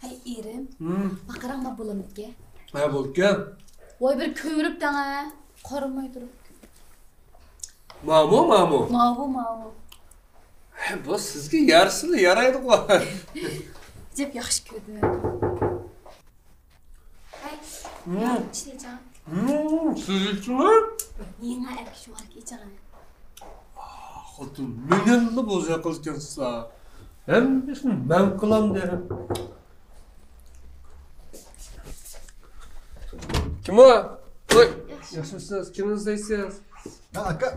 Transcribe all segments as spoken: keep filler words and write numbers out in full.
ئەي ئېرىم، ھىم. باقىراڭ ما بولامدىكەن؟ ھە، بولىدىكەن. ۋاي بىر كۆرۈپ دەڭە، قارىماي تۇرۇپ. مامۇ، مامۇ. ماۋۇ، ماۋۇ. ھە، بۇ سىزگە يارىسىلا يارايدىغۇ. ئەجەب ياخشى كۆردۈم. ھەي، ھىم. ئىشلەيچىڭ. ھىم، سىز ئىچىڭە. يېڭى ئەركە شۇڭا ئەركە ئىچىڭە. خوتۇن مېنىلا بوزەك قىلىدىكەنسىز. ھەممىسىنى مەن قىلامدى. كىم ئۇ؟ ۋاي. ياخشىمۇ؟ ياخشىمۇسىز؟ كىمنى ئىزدەيسىز؟ ھە، ئاكا.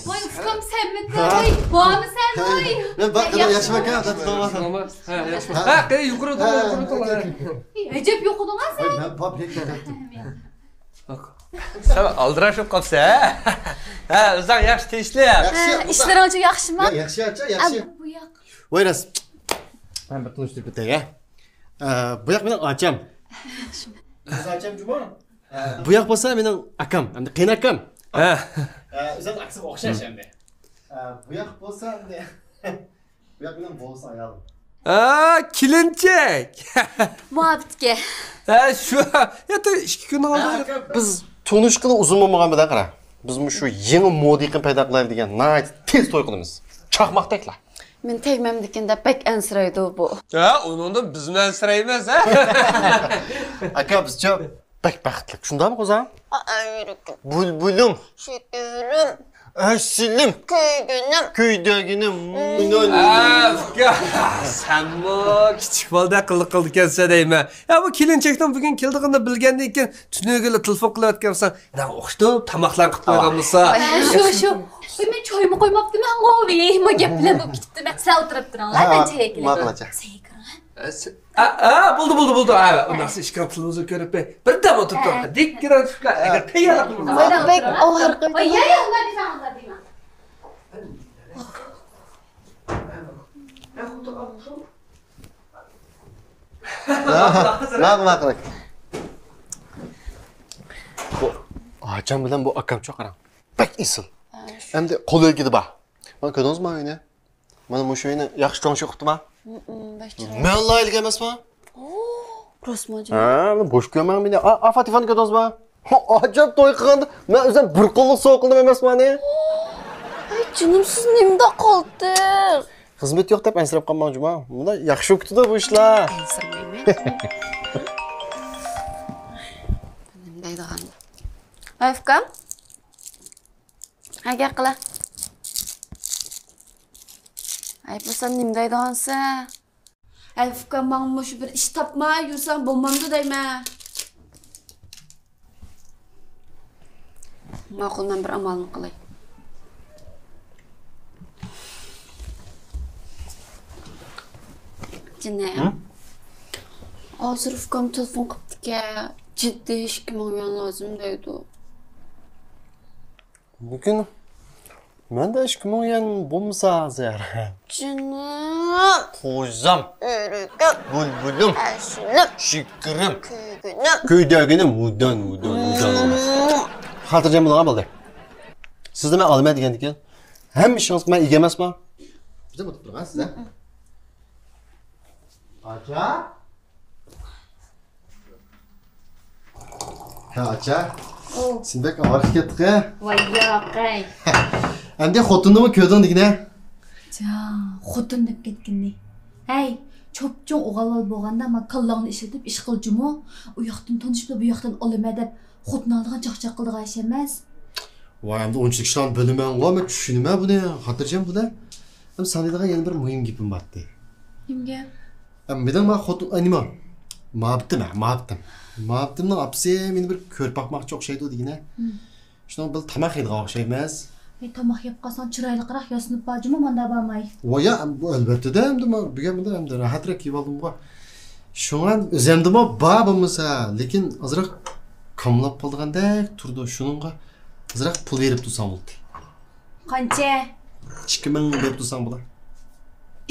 ۋاي، ئۇكام، سەنمىكەن؟ ھە. ۋاي، بارمۇ سەن؟ ۋاي. مەن باققىنە ياخشىمۇ ئاكا؟ دەپ تۇرۇڭ. ھە، ياخشىمۇ. ھە، قېنى، يۇقىرى ئولتۇرۇڭ، ھە، يۇقىرى ئولتۇرۇڭ. ئەجەب يوقىدىڭ-ھە سەن. ۋاي، مەن بار بىلەن كەلدىم. سەن ئالدىراش بولۇپ قاپسەن، ھە؟ ھە، ئۆزۈڭ ياخشى، تىنچلىق. ياخشى، ھە، ئىشلىرىڭچۇ ياخشىمۇ؟ يا، ياخشى، ياخشى، ياخشى. ئە، بۇ ياق. ۋاي راست. مەن بىر تونۇشتۇرۇپ ئۆتەي، ھە؟ ئە، بۇ ياق مېنىڭ ئاچام. سىز ئاچام جۇمۇ؟ ھە. بۇ ياق بولسا مېنىڭ ئاكام، ئەمدى قېيىنئاكام. ھە. ئە، ئۆزۈڭ ئاكىسىغا ئوخشاش ئەمدى. ئە، بۇ ياق بولسا ئەمدى. بۇ ياق مېنىڭ بوۋىسى ئايالىم. ھە، كېلىنچەك. مۇھەببەتكە. ھە، شۇ. يا، ئىككى كۈننىڭ ئالدى. ھە، ئاكا. بىز تونۇشقىلى ئۇزۇن بولمىغان بىلەن قارا. بىز مۇشۇ يېڭى مودا يېقىن پەيدا قىلايلى دېگەن ناھايىتى تېز توي قىلىمىز. چاقماقتەكلا. مەن تەگمەمدىكىن دەپ بەك ئەنسىرەيدۇ بۇ. ھە، ئۇنىڭدىن بىزمۇ ئەنسىرەيمىز، ھە؟ ئاكا، بىزچە بەك بەختلىك. شۇنداقمۇ، قوزام؟ ئا، ئا، يۈرىكىم. بۈلبۈلۈم. شۈكۈرۈم. ھەسىلىم. كۆيگۈنۈم. كۆيدۈرگىنىم. ئە، ئۇكا، سەنمۇ كىچىك بالىدەك قىلىق قىلىدىكەنسەن دەيمەن. يا، بۇ كېلىنچەكنىڭ بۈگۈن كېلىدىغىنىنى بىلگەندىن كېيىن، تۈنۈگۈنلا تېلېفون قىلىۋەتكەنسەن. نەغ ئوخشىتىپ تاماقلارنى قىلىپ قويغانمىسا. ھە، شۇ، شۇ. ئۇي، مەن چايمۇ قويماپتىمەنغۇ. ھېما گەپ بىلەن بولۇپ كېتىپتىمەن. سىلەر ئولتۇرۇپ تۇرۇڭلار، ھە، مەن چاي ئەكېلەي. ماقۇل، ئاچا. سەن كىرىڭ، ھە؟ ئە، سە-، ئە، ئە، بولدى، بولدى، بولدى. ئە، ئۇنداقسا ئىككىڭ تېلېۋىزور كۆرۈپ بېرىڭ. بىردەم ئولتۇرۇپ تۇرۇڭ. ھە. دىككىدە چۈشۈپ كەل. ئەگەر تەييارلىق قىلمىسا. ۋاي، بەك ئاغرىپ قويدى. ۋاي، يا، يا، ئۇنداق دېمەڭ، ئۇنداق دېمەڭ. ماقۇل، ماقۇل. بۇ ئاچام بىلەن بۇ ئاكامچۇ قاراڭ. بەك ئېسىل. ھە، شۇ. ئەمدى قول ئىلكىدە بار. مانا كۆردىڭىزمۇ ئۆينى؟ مانا مۇشۇ ئۆينى ياخشى تونۇشۇپ قىپتىما؟ مەنلا ئىلىك ئەمەسما؟ راستمۇ؟ ھە، بوش كۆرمەڭ مېنى. ئا، ئا، فاتىفانى كۆردىڭىزمۇ؟ ئاجايىپ توي قىلغاندا مەن ئۆزۈم بىر قوللۇق سوۋغا قىلدىم ئەمەسما ئانى؟ ئاي جېنىم، سىز نېمىنداق قالدىڭىز؟ خىزمەت يوق دەپ ئەنسىرەپ قالماڭ جۇما. مۇنداق ياخشى بولۇپ كېتىدۇ بۇ ئىشلار. ئەنسىرىمەيمەن. نېمە دەيدىغان؟ ھەي ئۇكام. ھە، گەپ قىلە. ئەي بولسام نېمە دەيدىغانسەن؟ ھەي ئۇكام، ماڭا مۇشۇ بىر ئىش تاپماي يۈرسەڭ بولمامدۇ دەيمەن. ماقۇل، مەن بىر ئامالنى قىلاي. جېنىم. ھە؟ ھازىر ئۇكام تېلېفون قىپتىكەن. جىددىي ئىككى مىڭ يۈەن لازىم دەيدۇ. لېكىن مەندە ئىككى مىڭ يۈەن بولمىسا ھازىر. جېنىم. قوزام. ئۆرۈكۈم. بۇلبۇلۇم. ئەسلىم. شېكىرىم. كۆيگۈنۈم. كۆيدۈرگىنىم. ۋۇدان، ۋۇدان، ۋۇدان. خاتىرجەم بولغان بولدى. سىزنى مەن ئالىمەن دېگەندىن كېيىن ھەممە ئىشىڭىزغا مەن ئىگە ئەمەسمۇ؟ بىزدە ئولتۇرۇپ تۇرغان سىز، ھە؟ ئاچا؟ ھە، ئاچا. ئو. سېنى بەك ئاۋارە قىلىپ كەتتۇق، ھە؟ ۋاي، ياق، ھەي. ئەمدى خوتۇننىمۇ كۆردۈڭ دېگىنە؟ جا، خوتۇن دەپ كەتكىنىنى. ھەي، چوپچوڭ ئوغۇل بالا بولغاندا، ما كاللاڭنى ئىشلىتىپ ئىش قىل جۇمۇ. ئۇ ياقتىن تونۇشۇپلا بۇ ياقتىن ئالىمەن دەپ، خوتۇن ئالىدىغان چاقچاق قىلىدىغان ئىش ئەمەس. ۋاي، ئەمدى ئۇنچىلىك ئىشلارنى بىلىمەنغۇ، مەن چۈشىنىمەن بۇنى، خاتىرجەم بولە. ئەمدى ساڭا دەيدىغان يەنە بىر مۇھىم گېپىم بارتتى. نېمە گەپ؟ ئە، مېنىڭ ما خوتۇن، ئە، نېمە؟ مۇھەببىتىم، ھە، مۇھەببىتىم. مۇھەببىتىمنىڭ ئاپىسى مېنى بىر كۆرۈپ باقماقچى ئوخشايدۇ دېگىنە. ھىم. شۇنىڭ بىلەن تاماق يەيدىغان ئوخشايمىز. ئەي، تاماق يەپ قالساڭ چىرايلىقراق ياسىنىپ بار جۇمۇ، ماندا بارماي. ۋايا، بۇ ئەلۋەتتە-دە، ئەمدى ما بۈگۈن مۇنداق ئەمدى راھەترەك كىيىۋالدىمغۇ. شۇڭا ئۆزۈمدىمۇ بار بولمىسا، لېكىن ئازراق كاملاپ قالىدىغاندەك تۇرىدۇ. شۇنىڭغا ئازراق پۇل بېرىپ تۇرساڭ بولدى. قانچە؟ ئىككى مىڭ بېرىپ تۇرساڭ بولا.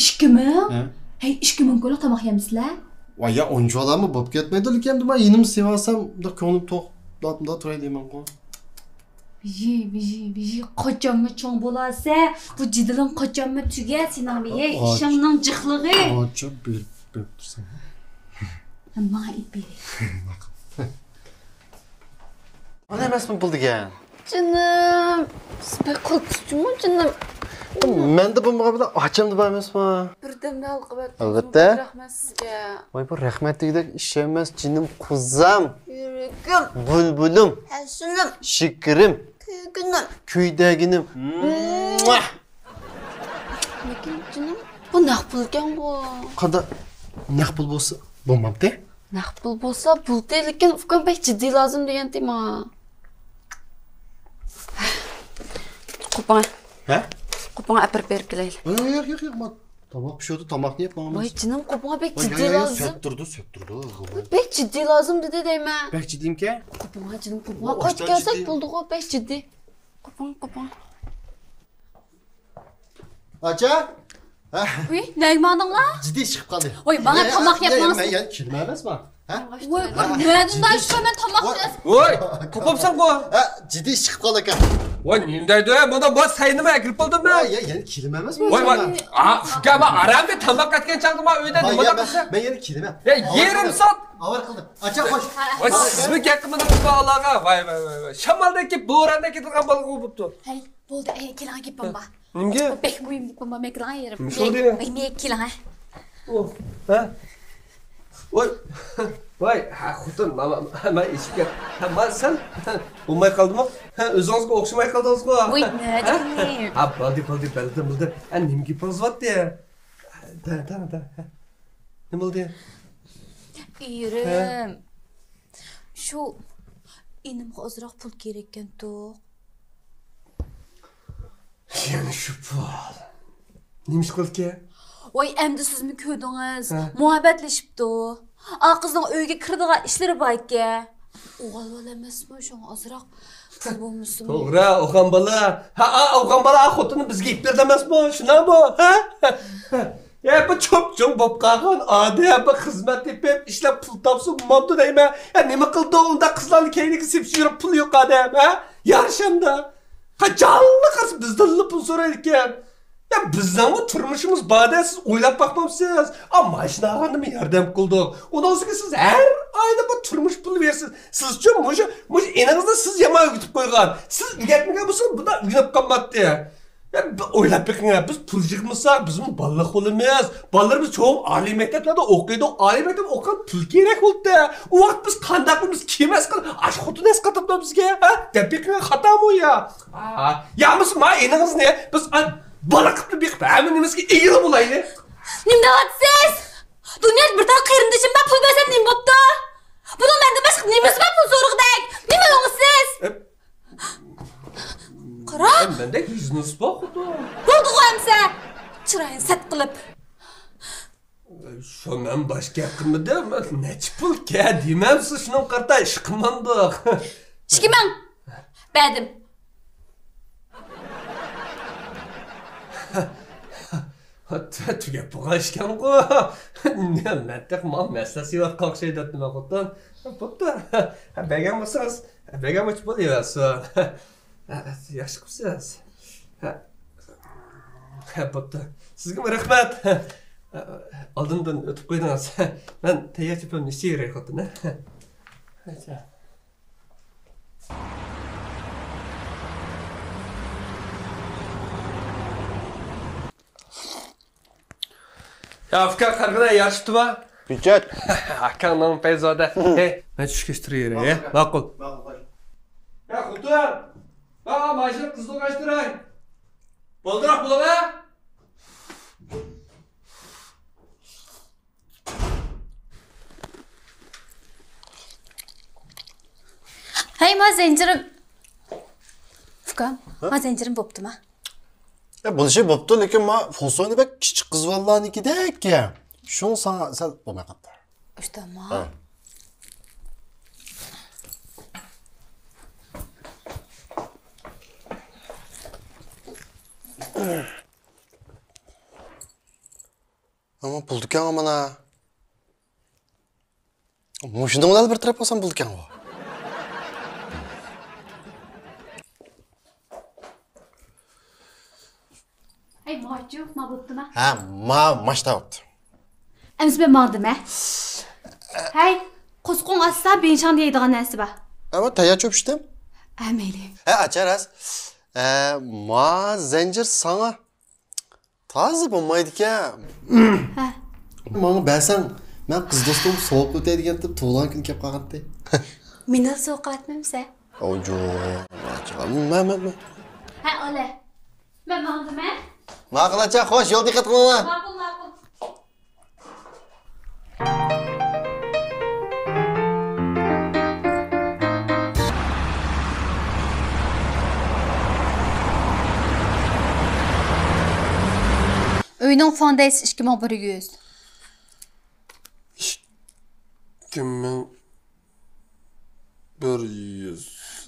ئىككى مىڭ؟ ھە. ھەي، ئىككى مىڭ كويلۇق تاماق يەمسىلەر؟ ۋاي، يا ئۇنچىۋالامۇ بولۇپ كەتمەيدۇ، لېكىن ئەمدى ما يېنىمدا سېۋەلسەم، مۇنداق كۆڭلۈم توق، مۇنداق، مۇنداق تۇراي دەيمەنغۇ. ۋىژى، ۋىژى، ۋىژى، قاچانمۇ چوڭ بولارسە، بۇ جېدىلىڭ قاچانمۇ تۈگەر سېنىڭ، ۋىيەي، ئاچ-، ئىشىڭنىڭ جىقلىقى. ئاچا بېرىپ، بېرىپ تۇرسام. ماڭا ئېلىپ بېرەي. ماقۇل. مانا ئەمەسمۇ پۇل دېگەن؟ جېنىم، سىز بەك قىلچىچۇمۇ جېنىم؟ مەندە بولمىغان بىلەن ئاچامدا بار ئەمەسمۇ؟ بىردەمدە ھالقىۋەتتىڭىزمۇ؟ ئەلۋەتتە. بەك رەھمەت سىزگە. ۋاي، بۇ رەھمەت دېگۈدەك ئىش ئەمەس، جېنىم قۇزام. يۈرىكىم. بۈلبۈلۈم. ھەسىلىم. شېكىرىم. كۈلگىنىم. كۈيدەگىنىم. لېكىن جېنىم، بۇ نەق پۇل ئىكەنغۇ. قانداق نەق پۇل بولسا بولمامتى؟ نەق پۇل بولسا بولدى، لېكىن ئۇكام بەك جىددىي لازىم دېگەنتى ماڭا. قوپۇڭا. ھە؟ قوپۇڭا ئەپىرىپ بېرىپ كېلەيلى. ياق، ياق، ياق، ياق، مانا تاماق پىشىۋاتىدۇ، تاماقنى يەپ ماڭىمىز. ۋاي جېنىم، قوپۇڭا بەك جىددىي لازىم. سەت تۇرىدۇ، سەت تۇرىدۇ. بەك جىددىي لازىم دېدى دەيمەن. بەك جىددىيمىكەن؟ قوپۇڭا جېنىم، قوپۇڭا. قايتىپ كەلسەك بولدىغۇ، بەك جىددىي. قوپۇڭ، قوپۇڭ. ئاچا؟ ھە؟ ۋۇي، نەگە ماڭدىڭلار؟ جىددىي ئىش چىقىپ قالدى. ۋاي، ماڭا تاماق يەپ ماڭسىز. مەن يەنە كېلىمەن ئەمەسمۇ؟ ھە؟ ۋاي، ۋاي، نەدىن داشقا مەن تاماق يەس؟ ۋاي، قوپۇپسەنغۇ؟ ھە، جىددىي ئىش چىقىپ قالدى ئەكەن. ۋاي، نېمە دەيدۇ، ھە؟ بۇندا بار سەينىمۇ ئەكىرىپ بولدۇم مەن. ۋاي، يا، يەنە كېلىمەن ئەمەسمۇ؟ ۋاي، ۋاي. ئا، ئۇكا، مەن ئارام بىر تاماق ئەتكەن چاغدا مەن ئۆيدە نېمە قىلسا؟ مەن يەنە كېلىمەن. يا، يېرىم سائەت. ئاۋارە قىلدىم. ئاچا، خوش. ۋاي، سىزمۇ گەپ قىلمىدىڭىز بالىلارغا. ۋاي، ۋاي، ۋاي، ۋاي. شامالدىن كېلىپ، بوراندا كېتىدىغان بالىغۇ بوپتۇ. ھەي، بولدى، ئەي، كېلىڭ، گېپىم بار. نېمىگە؟ بەك مۇھىم گېپىم بار، مەن كېلىڭ، يېرىم. نېمە بولدى؟ مەن، مەن كېلىڭ، ھە. ئۇ، ھە؟ ۋاي، ۋاي، ھە، خوتۇن، مانا، مانا، مانا ئىشىككە. ھە، مانا سەن، ھە، بولماي قالدىمۇ؟ ھە، ئۆزىڭىزگە ئوخشىماي قالدىڭىزغۇ. ۋاي، ھە؟ نەدىكىنى؟ ھە، بولدى، بولدى، بىلدىم، بىلدىم. ھە، نېمە گېپىڭىز بارتتى؟ دە، دە، دە، ھە. نېمە بولدى؟ ئېرىم. ھە؟ شۇ ئىنىمغا ئازراق پۇل كېرەككەنتۇ. يەنە شۇ پۇل. نېمە ئىش قىلدىكەن؟ ۋاي، ئەمدى سىزمۇ كۆردىڭىز. ھە. مۇھەببەتلىشىپتۇ. ئا قىزنىڭ ئۆيگە كىرىدىغان ئىشلىرى باركەن. ئوغۇل بالا ئەمەسمۇ، شۇڭا ئازراق پۇل بولمىسىمۇ. توغرا، ئوغۇل بالا. ھە، ئا، ئوغۇل بالا، ئا خوتۇننى بىزگە ئېلىپ بېرىدۇ ئەمەسمۇ؟ شۇنداقمۇ؟ ھە؟ يا، بۇ چوپچوڭ بولۇپ قالغان ئادەم، بۇ خىزمەت تېپىپ، ئىشلەپ پۇل تاپسا بولمامدۇ دەيمەن. يا، نېمە قىلدى ئۇنداق قىزلارنى كەينىگە سېپىپ يۈرۈپ، پۇلى يوق ئادەم، ھە؟ يارىشامدا. قاچانلا قارىسا بىزدىنلا پۇل سورايدىكەن. يا، بىزنىڭمۇ تۇرمۇشىمىز بار-دە، سىز ئويلاپ باقمامسىز؟ ئا، ماشىنا ئالغاندىمۇ ياردەم قىلدۇق. ئۇنىڭ ئۈستىگە سىز ھەر ئايدا بىر تۇرمۇش پۇلى بېرىسىز. سىزچۇ مۇشۇ، مۇشۇ ئېنىڭىزنى سىز يامان ئۆگىتىپ قويغان. سىز ئۆگەتمىگەن بولسىڭىز، بۇنداق ئۆگىنىپ قالماتتى. يا، بىر ئويلاپ بېقىڭ، بىز پۇل يىغمىساق، بىزمۇ بالىلىق بولىمىز. بالىلىرىمىز چوڭ ئالىي مەكتەپلەردە ئوقۇيدۇ. ئالىي مەكتەپتە ئوقۇغان پۇل كېرەك بولدى. ئۇ ۋاقىت بىز قانداق قىلىمىز؟ كىم ئەسقاتىدۇ؟ ئاشۇ خوتۇن ئەسقاتىدۇ بىزگە، ھە؟ دەپ بېقىڭ، خاتامۇ يا؟ ئا، يا بولمىسا، ما ئېنىڭىزنى بىز، ئا، بالا قىلىپ بېقىپ، ھەممە نېمىسىگە ئىگىلا بولايلى. نېمە دەۋاتىسىز؟ دۇنيادا بىر تال قېرىندىشىم بار، پۇل بەرسەم نېمە بوپتۇ؟ بۇنىڭ مەندىن باشقا نېمىسى بار پۇل سورىغۇدەك؟ نېمە دەۋاتىسىز؟ ئەپ، قارا. ئە، مەندەك يۈزىڭىز بار خۇددى. بولدىغۇ ئەمسە. چىرايىنى سەت قىلىپ. شۇ مەن باش گەپ قىلمىدىم. نەچچە پۇل كە دېمەمسىز، شۇنىڭغا قارىتا ئىش قىلمامدۇق. ئىككى مىڭ. بەردىم. تۈگەپ بولغان ئىشكەنغۇ. مەن تېخى ماڭا مەسلىھەت سېلىۋاتقان ئوخشايدۇ دەپتىمەن خوتۇن. بوپتۇ. بەرگەن بولسىڭىز، بەرگەن بولسا بولۇۋەرسۇن. ياخشى قىپسىز. ھە، بوپتۇ. سىزگىمۇ رەھمەت. ئالدىمدىن ئۆتۈپ قويدىڭىز. مەن تەييار چۆپۈمنى ئىچىۋېرەي خوتۇن. يا ئۇكا، قارىغىنا يارىشىپتىما؟ بىچەت. ئاكاڭنىڭ پەيزادە. ھەي، مەن چۈشكەچ تۇرۇۋېرەي، ھە؟ ماقۇل. يا خوتۇن، ماڭا ماشىنا قىزىلغاچ تۇراي. بالدۇراق بولۇڭ، ھە؟ ھەي، ما زەنجىرىم. ئۇكام، ھە؟ ما زەنجىرىم بوپتۇما؟ يا، بولۇشى بوپتۇ، لېكىن ما فوسونى بەك كىچىك قىز بالىلارنىڭكىدەك. شۇڭا ساڭا سەل بولماي قاپتۇ. ئۇشتۇما؟ ھە. ئەمما بولىدىكەن مانا. مۇشۇنىڭ بىلەن بىر تەرەپ قىلسام بولىدىكەنغۇ. ھەي، ماچۇ، ما بوپتۇما؟ ھە، ما ماشتا بوپتۇ. ئەمسە مەن ماڭدىم، ھە؟ ھەي، قوسقۇڭ ئاچسا، بىڭشاڭدا يەيدىغان نەرسە بار. ئەمما تەييار چۆپ ئىچتىم. ھە، مەيلى. ھە، ئاچا راست. ئە، ما زەنجىر ساڭا تازا بولمايدىكەن. ھە. ماڭا بەرسەڭ، مەن قىز دوستۇم سوۋغا قىلىپ ئۆتەي دېگەنتىم، تۇغۇلغان كۈنى كەپ قالغانتى. مېنى سوۋغا قىلىۋەتمەمسە؟ ئوجۇ. مەن، مەن، مەن. ھە، ئالە. مەن ماڭدىم، ھە؟ ماقۇل ئاچا، خوش، يول دىققەت قىلىڭلار. ماقۇل، ماقۇل. ئۆينىڭ فوندىسى ئىككى مىڭ بىر يۈز. ئىككى مىڭ بىر يۈز.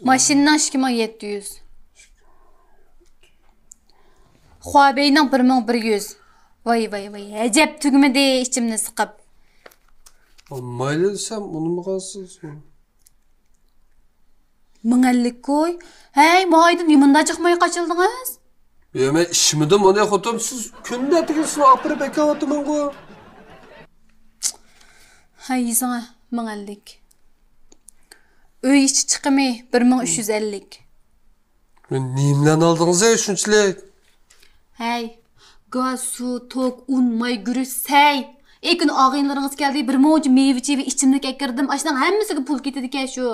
ماشىنىنىڭ ئىككى مىڭ يەتتە يۈز. خۇابېينىڭ بىر مىڭ بىر يۈز. ۋاي، ۋاي، ۋاي، ئەجەب تۈگىمىدى ئىچىمنى سىقىپ. مايلى دېسەم، ئۇنىمىغانسىز. مىڭ ئەللىك كوي. ھەي، مايدىن نېمانداق جىقماي قاچىلدىڭىز؟ يا، مەن ئىچمىدىم ئۇنى، خوتۇن، سىز كۈندە ئەتىگەن سۇنى ئاپىرىپ ئەكەۋاتىمەنغۇ. ھەي، يېزىڭە، مىڭ ئەللىك. ئۆي ئىچى چىقىمى بىر مىڭ ئۈچ يۈز ئەللىك. نېمىلەرنى ئالدىڭىز، ھەي، شۇنچىلىك؟ ھەي، گاز، سۇ، توك، ئۇن، ماي، گۈرۈچ، سەي. ئەي، كۈنى ئاغىنىلىرىڭىز كەلدى، بىر مۇنچە مېۋە-چېۋە، ئىچىملىك ئەكىردىم. ئاشۇنىڭ ھەممىسىگە پۇل كېتىدىكەن شۇ.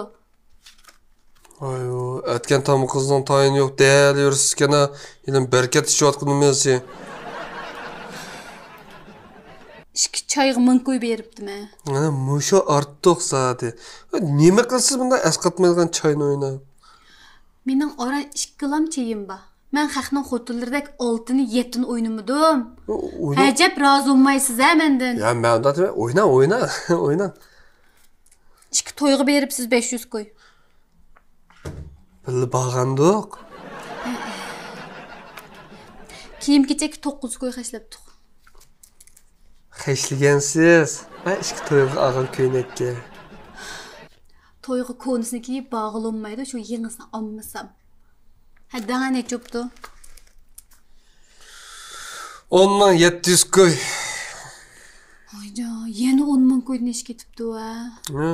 ۋايۋۇ، ئەتكەن تامىقىڭىزنىڭ تايىنى يوق، دەل يۈرىسىزكەن، ھېلىمۇ بەرىكەت ئىچىۋاتقىنىمىز. ئىككى چايغا مىڭ كوي بېرىپتىمەن. ئەنە مۇشۇ ئارتۇق زادى. نېمە قىلىسىز بۇنداق ئەسقاتمايدىغان چاينى ئويناپ؟ مېنىڭ ئاران ئىككىلام چېيىم بار. مەن خەقنىڭ خوتۇنلىرىدەك ئالتىنى يەتتىنى ئوينىمىدىم. ئەجەب رازى بولمايسىز ھە مەندىن. يا، مەن ئۇنداق دېمەي، ئويناڭ، ئويناڭ، ئويناڭ. ئىككى تويغا بېرىپسىز بەش يۈز كوي. بىللە بارغانىدۇق. كىيىم-كېچەككە توققۇز كوي خەجلەپتۇق. خەجلىگەنسىز. مەن ئىككى تويغا ئالغان كۆينەككە. تويغا كونىسىنى كىيىپ بارغىلى بولمايدۇ، شۇ يېڭىسىنى ئالمىسام. ھە، دەڭە نەچچە بوپتۇ؟ ئون مىڭ يەتتە يۈز كوي. ۋايجان، يەنە ئون مىڭ كويدىن ئېشىپ كېتىپتۇ ھە. ھە.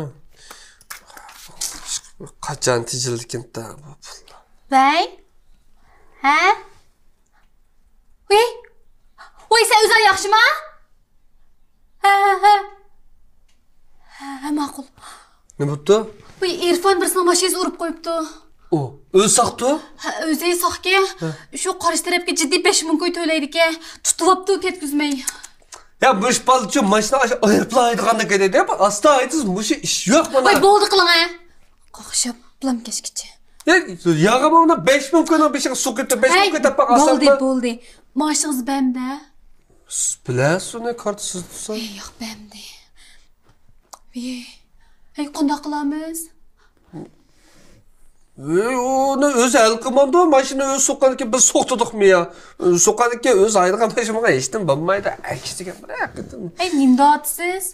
قاچان تېجىلدىكىن بۇ پۇللار؟ ۋەي. ھە؟ ۋەي. ۋەي، سەن ئۆزۈڭ ياخشىما؟ ھە، ھە، ھە. ھە، ھە، ماقۇل. نېمە بوپتۇ؟ ۋەي، ئېرفان بىرسىنىڭ ماشىنىسىنى ئۇرۇپ قويۇپتۇ. ئۇ ئۆزى ساقتۇ؟ ھە، ئۆزى ساقكەن. ھە. شۇ قارشى تەرەپكە جىددىي بەش مىڭ كوي تۆلەيدىكەن. تۇتۇۋاپتۇ كەتكۈزمەي. يا، مۇشۇ بالىچۇ ماشىنا ئايروپىلان ھايدىغاندەك ھەيدەيدۇ. ئاستا ھايدىسا مۇشۇ ئىش يوق مانا. ۋاي، بولدى قىلىڭە. قاقشاپ، بۇلام كەچكىچە. يا، ياغا مانا بەش مىڭ كوينىڭ بېشىغا سۇ كۆتۈر، بەش مىڭ كوي تاپقان ئاسانمۇ؟ بولدى، بولدى. مائاشىڭىزنى بەمدە. سىز بىلەسىز ئۇنى، كارتىسىز تۇرسا. ئەي، ياق، بەمدى. ئەي، ئەي، قانداق قىلامىز؟ ئۇنى ئۆزى ھەل قىلمامدۇ؟ ماشىنا ئۆزى سوققاندىكىن بىز سوقتۇردۇقمۇ يا؟ ئۆزى سوققاندىكىن ئۆزى ھايدىغان ماشىنىغا ھېچنېمە بولمايدۇ. ئەكسىگە بىر ھەقىقەتەن. ئەي، نېمە دەۋاتىسىز؟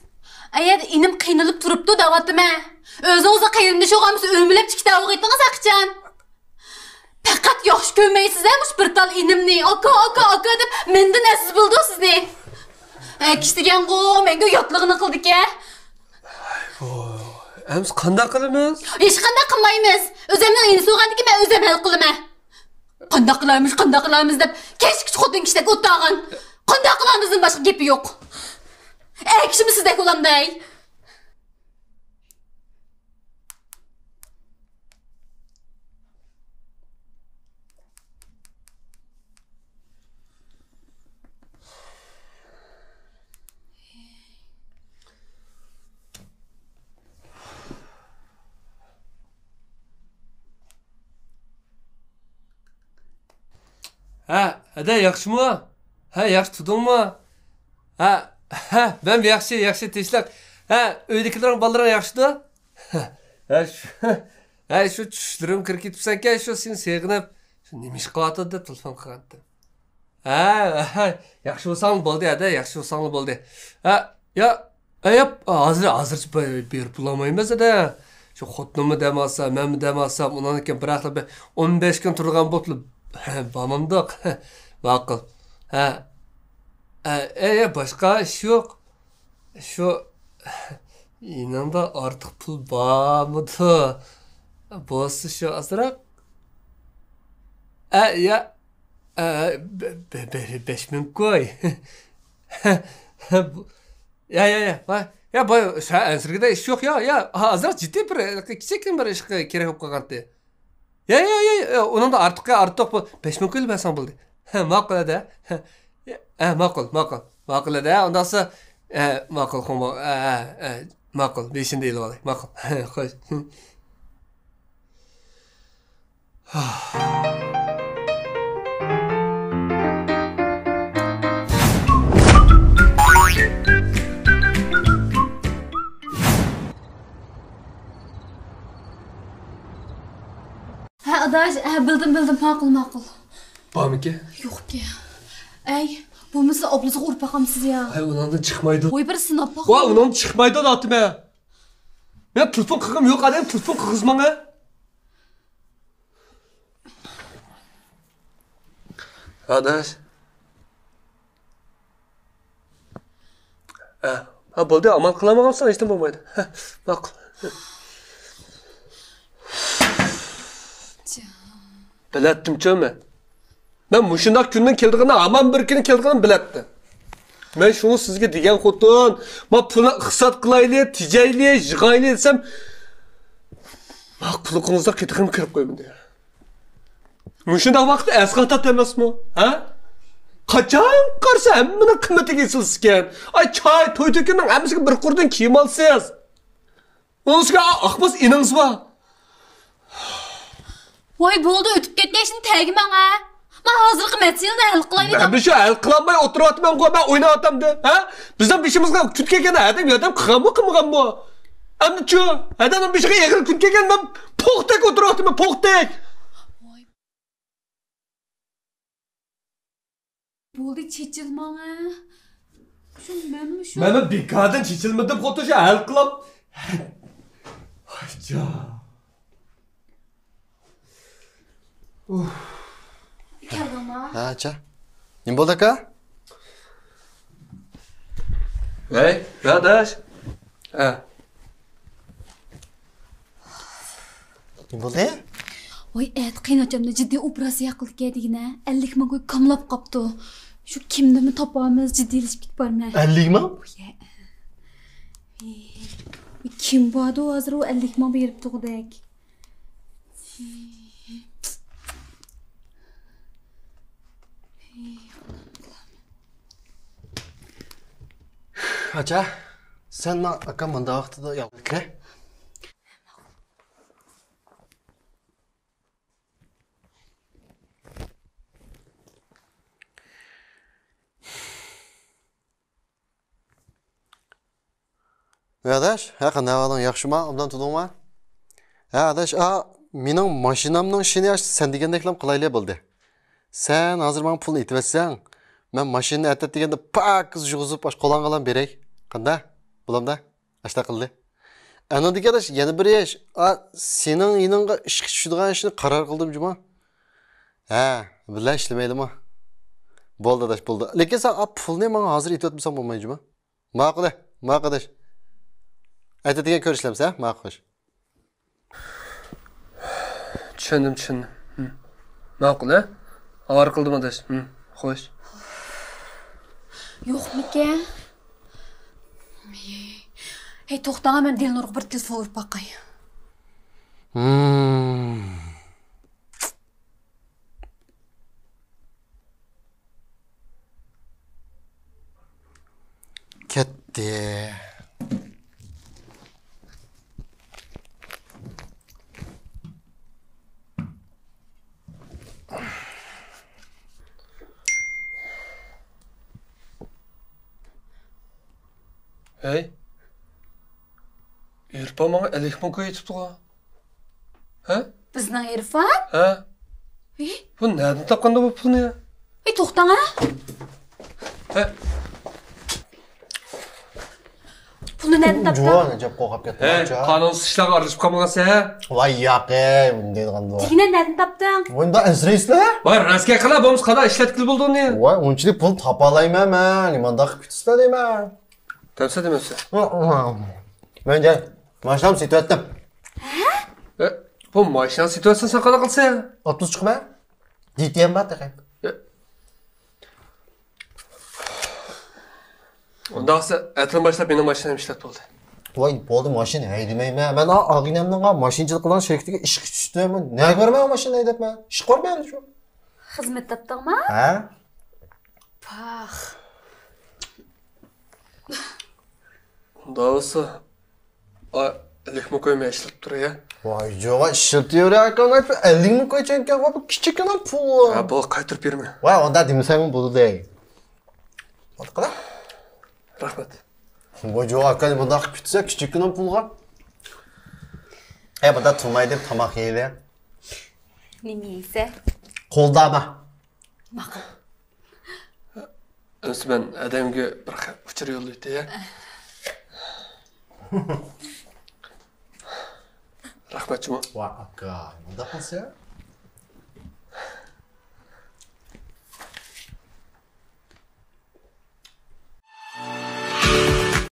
ئەي، ئەدە ئىنىم قىينىلىپ تۇرۇپتۇ دەۋاتىمەن. ئۆزىڭىزنىڭ قېرىندىشى بولغان بولسا ئۆمىلەپ چىكىتە ئوغۇيتىڭىز ھەقىچان. پەقەت ياخشى كۆرمەيسىز ھە مۇشۇ بىر تال ئىنىمنى. ئاكا، ئاكا، ئاكا دەپ مەندىن ئەزىز بولىدۇ سىزنى. ئەكىشتىگەنغۇ مەڭگۈ ياتلىغىنى قىلدىكەن. ئەمىسە قانداق قىلىمىز؟ ھېچقانداق قىلمايمىز. ئۆزەمنىڭ ئىنىسى بولغاندىكىن مەن ئۆزەم ھەل قىلىمەن. قانداق قىلارمىز، قانداق قىلارمىز دەپ كەچكىچە خوتۇن كىشىدەك ئولتۇرغان. قانداق قىلارمىزدىن باشقا گېپى يوق. ئەكىشىمۇ سىزدەك بولامدۇ ھەي؟ ھە، ھەدە ياخشىمۇ؟ ھە، ياخشى تۇردۇڭمۇ؟ ھە، ھە، مەن ياخشى، ياخشى، تىنچلىق. ھە، ئۆيدىكىلىرىڭ، بالىلىرىڭ ياخشىدۇ؟ ھە، شۇ، ھە، شۇ چۈشلىرىم كىرىپ كېتىپسەنكەن، شۇ سېنى سېغىنىپ، شۇ نېمە ئىش قىلىۋاتىدۇ دەپ تېلېفون قىلغانتىم. ھە، ھە، ياخشى بولساڭلا بولدى، ھەدە، ياخشى بولساڭلا بولدى. ھە، يا، ئەي، ياپ، ھازىر، ھازىرچە بېرىپ بولالمايمىز، ھەدە. شۇ خوتۇنۇممۇ دەم ئالسا، مەنمۇ دەم ئالسام، ئۇنىڭدىن كېيىن بىراقلا بىر ئون بەش كۈن تۇرىدىغان بولۇپلا بارمامدۇق. ماقۇل. ھە. ھە، ئە، يا، باشقا ئىش يوق. شۇ، يېنىڭدا ئارتۇق پۇل بارمىدۇ؟ بولسا شۇ ئازراق. ئە، يا، ئە، بە-، بە-، بە-، بەش مىڭ كوي. بۇ-، يا، يا، يا، ۋاي، يا، بۇ، شۇ ئەنسىرىگۈدەك ئىش يوق، يا، يا، ھازىر جىددىي بىر، كىچىككىنە بىر ئىشقا كېرەك بولۇپ قالغانتى. يا، يا، يا، يا، ئۇنىڭدا ئارتۇق، ئارتۇق بۇ، بەش مىڭ كوي بەرسەڭ بولدى. ھە، ماقۇل ھەدە. ھە، ماقۇل، ماقۇل. ماقۇل ھەدە، ئۇنداقسا، ھە، ماقۇل، خوڭبا، ھە، ھە، ھە، ماقۇل، بېشىنى ئېلىۋالاي، ماقۇل. خوش. ھە، ئاداش، ھە، بىلدىم، بىلدىم، ماقۇل، ماقۇل. بارمىكى؟ يوقكى. ئەي، بولمىسا ئابلىزىغا ئۇرۇپ باقامسىز يا؟ ئەي، ئۇنىڭدىن چىقمايدۇ. ۋاي، بىر سىناپ باق. ۋاي، ئۇنىڭدىن چىقمايدۇ دەۋاتىمەن. مەن تېلېفون قىلغۇم يوق، ئادەم تېلېفون قىلغۇزماڭ ھە. ئاداش. ھە، ھە، بولدى، ئامال قىلالمىغانساڭ ھېچنېمە بولمايدۇ. ھە، ماقۇل. بىلەتتىمچۇ مەن. مەن مۇشۇنداق كۈننىڭ كېلىدىغىنىنى ھامان بىر كۈنى كېلىدىغىنىنى بىلەتتىم. مەن شۇڭا سىزگە دېگەن خوتۇن، ما پۇلنى ئىقتىساد قىلايلى، تېجەيلى، يىغايلى دېسەم، ما قۇلىقىڭىزدا قېتىقىم كىرىپ قويمىدى. مۇشۇنداق ۋاقىتتا ئەسقاتات ئەمەسمۇ؟ ھە؟ قاچان قارىسا ھەممىنىڭ قىممىتىگە ئېسىلسىكەن. ئاي، چاي، توي تۆكۈننىڭ ھەممىسىگە بىر قۇردىن كىيىم ئالىسىز. ئۇنىڭ ئۈستىگە ئاقماس ئىنىڭىز بار. ۋاي، بولدى، ئۆتۈپ كەتكەن ئىشنى تەگمەڭ ھە. مەن ھازىرقى مەسىلىنى ھەل قىلاي دېدىم. مەن بىر شۇ ھەل قىلالماي ئولتۇرۇۋاتىمەنغۇ، مەن ئويناۋاتامدىم، ھە؟ بىزنىڭ بېشىمىزغا كۈن كەلگەندە ئادەم ياردەم قىلغانمۇ، قىلمىغانمۇ؟ ئەمدىچۇ؟ ئادەمنىڭ بېشىغا ئېغىر كۈن كەلگەندە مەن پوختەك ئولتۇرۇۋاتىمەن، پوختەك. ۋاي. بولدى، چېچىلماڭ ھە. شۇ مەنمۇ شۇ. مەنمۇ بىكاردىن چېچىلمىدىم، خوتۇن، شۇ ھەل قىلام. ۋاي جان. ئۇھ. كەلدىڭما؟ ھە، ئاچا. نېمە بولدى، ئاكا؟ ۋەي، ئاداش. ھە. نېمە بولدى؟ ۋاي، ئەتە قېيىنئاچامنى جىددىي ئوپېراتسىيە قىلىدىكەن دېگىنە، ئەللىك مىڭ كوي كاملاپ قاپتۇ. شۇ كىمدىنمۇ تاپالمىز، جىددىيلىشىپ كېتىپ بارىمەن. ئەللىك مىڭ؟ ۋۇي، كىم باردۇ ھازىر ئۇ ئەللىك مىڭ بېرىپ تۇرغۇدەك؟ ئاچا، سەن ماڭا ئاكام مۇنداق ۋاقتىدا يالغۇز كىرە. ۋەي ئاداش، ھە، قانداق ئەھۋالىڭ، ياخشىما؟ ئوبدان تۇردۇڭما؟ ھە ئاداش، ئا، مېنىڭ ماشىنامنىڭ ئىشىنى ئاشتا سەن دېگەندەكلا قىلايلى بولدى. سەن ھازىر ماڭا پۇلنى ئېتىۋەتسەڭ، مەن ماشىنىنى ئەتە دېگەندە پاكىز يۇغۇزۇپ، ئاش قولۇڭغا بېرەي. قانداق؟ بولامدا؟ ئاشتا قىلدى. ئەنە دېگەن ئاداش، يەنە بىر ئىش. ئا، سېنىڭ يېنىڭغا ئىشقا چۈشىدىغان ئىشنى قارار قىلدىم جۇما. ھە، بىللە ئىشلىمەيلىما؟ بولدى ئاداش، بولدى. لېكىن سەن ئا پۇلنى ماڭا ھازىر ئېتىۋەتمىسەڭ بولمايدۇ جۇما. ماقۇل، ماقۇل ئاداش. ئەتە دېگەن كۆرۈشەلمىز ھە؟ ماقۇل، خوش. چۈشەندىم، چۈشەندىم. ھىم. ماقۇل ھە؟ ئاۋارە قىلدىم ئاداش. ھىم، خوش. يوقمىكەن؟ ھەي، توختاڭ، مەن دىلنۇرغا بىر تېلېفون ئۇرۇپ باقاي. ھىم. كەتتى. ھەي، ئېرپان ماڭا ئەللىك مىڭ كوي ئېيتىپتىغۇ. ھە؟ بىزنىڭ ئېرفان؟ ھە؟ ئى؟ بۇ نەدىن تاپقاندۇ بۇ پۇلنى؟ ئى، توختاڭ ھە! ھە؟ بۇ بۇنى نەدىن تاپتىڭ؟ جوان ئەجەب قوقاپ كەتتىڭ. ھەي، قانۇنسىز ئىشلارغا ئارىلىشىپ قالمىغانسەن ھە؟ ۋاي ياقى، بۇنى دەيدىغان بۇ. دېگىنە نەدىن تاپتىڭ؟ بۇندا ئەنسىرەيسىلە. ۋاي، راستكەن قىلا، بولمىسا قانداق ئىشلەتكىلى بولدى ئۇنى؟ ۋاي، ئۇنچىلىك پۇل تاپالايمەن مەن. نېمانداق كۈتىسىلە دەيمەن. دەمسە دېمەمسە. مەن جاي ماشىنامنى سېتىۋەتتىم. ئە، بۇ ماشىناڭنى سېتىۋەتسەڭ سەن قانداق قىلىسەن؟ ئوتتۇز چىقىمەن. دىتىيەم بار تېخى. ئۇنداق قىلسا ئەتىدىن باشلاپ مېنىڭ ماشىنامنى ئىشلەت بولدى. ۋاي، بولدى، ماشىنا ھەيدىمەيمەن. مەن ئاغىنەمنىڭ ماشىنىچىلىق قىلغان شىركىتىگە ئىشقا چۈشتۈم. نەگە بارىمەن ماشىنا ھەيدەپمەن؟ ئىش قۇرمەن شۇ. خىزمەت تاپتىڭما؟ ھە؟ پاخ. ئۇنداق بولسا، ئەللىك مىڭ كوي مەن ئىشلەپ تۇراي. ۋاي جوغا، ئىشلىتىۋېرە ئاكام، ئەللىك مىڭ كوي چەنكەن، ۋاي بۇ كىچىككىنە پۇل. ھە، بۇ قايتۇرۇپ بېرىمەن. ۋاي ئۇنداق دېمىسەڭمۇ بولىدۇ. بولدى قىلا. رەھمەت. ۋاي جوغا ئاكا، مۇنداق كۈتسە كىچىككىنە پۇلغا. ئە بۇندا تۇرماي دەپ تاماق يەيلى. نېمە يەيسەن؟ قولداما. ماقۇل. ئەمسە مەن ئادەمگە بىر خەت ئۇچۇر يوللايتتى يا. رەھمەت جۇمۇ. ۋاي ئاكا، مۇنداق قىلسا.